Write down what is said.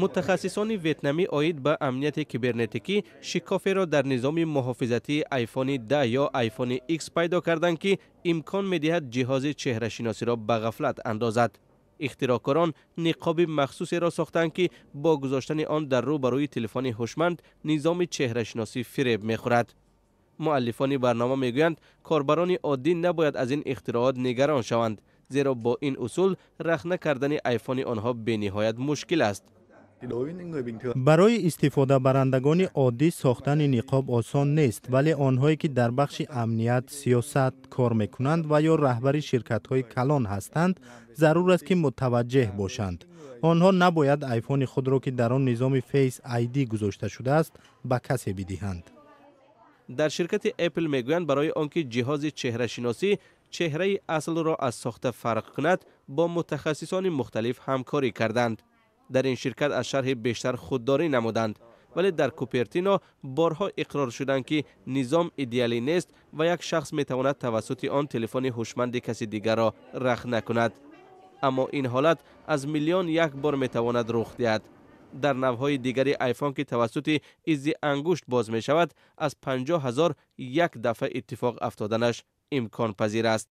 Мутахассисони ветнамӣ оид ба амнияти кибернетикӣ шикоферо дар низоми муҳофизатии айфони 10 ё айфони X пайдо карданд, ки имкон медиҳад ҷиҳози чеҳрашиносиро ба ғафлат андозад. Ихтироъкорон ниқоби махсусеро сохтанд, ки бо гузоштани он дар рӯ ба рӯи телефони ҳушманд низоми чеҳрашиносӣ фиреб мехӯрад. Муаллифони барнома мегӯянд, корбарони оддӣ набояд аз ин ихтироот нигарон шаванд, зеро бо ин усул рахна кардани айфони онҳо бениҳоят мушкил аст. Барои истифодабарандагони оддӣ сохтани ниқоб осон нест, вале онҳое, ки дар бахши амният, сиёсат кор мекунанд ва ё раҳбари ширкатҳои калон ҳастанд, зарур аст, ки мутаваҷҷеҳ бошанд. Онҳо набояд айфони худро, ки дар он низоми Face ID гузошта шудааст, ба касе бидиҳанд. Дар ширкати Apple мегӯянд, барои он ки ҷиҳози чеҳрашиносӣ чеҳраи аслро аз сохта фарқ кунад, бо мутахассисони мухталиф ҳамкорӣ карданд. Дар ин ширкат аз шарҳи бештар худдорӣ намуданд, вале дар Купертино борҳо иқрор шуданд, ки низом идеалӣ нест ва як шахс метавонад тавассути он телефони ҳушманди каси дигарро рахна кунад. Аммо ин ҳолат аз миллион як бор метавонад рух диҳад. Дар навъҳои дигари айфон, ки тавассути изи ангушт боз мешавад, аз 50 000 як дафъа иттифоқ афтоданаш имконпазир аст.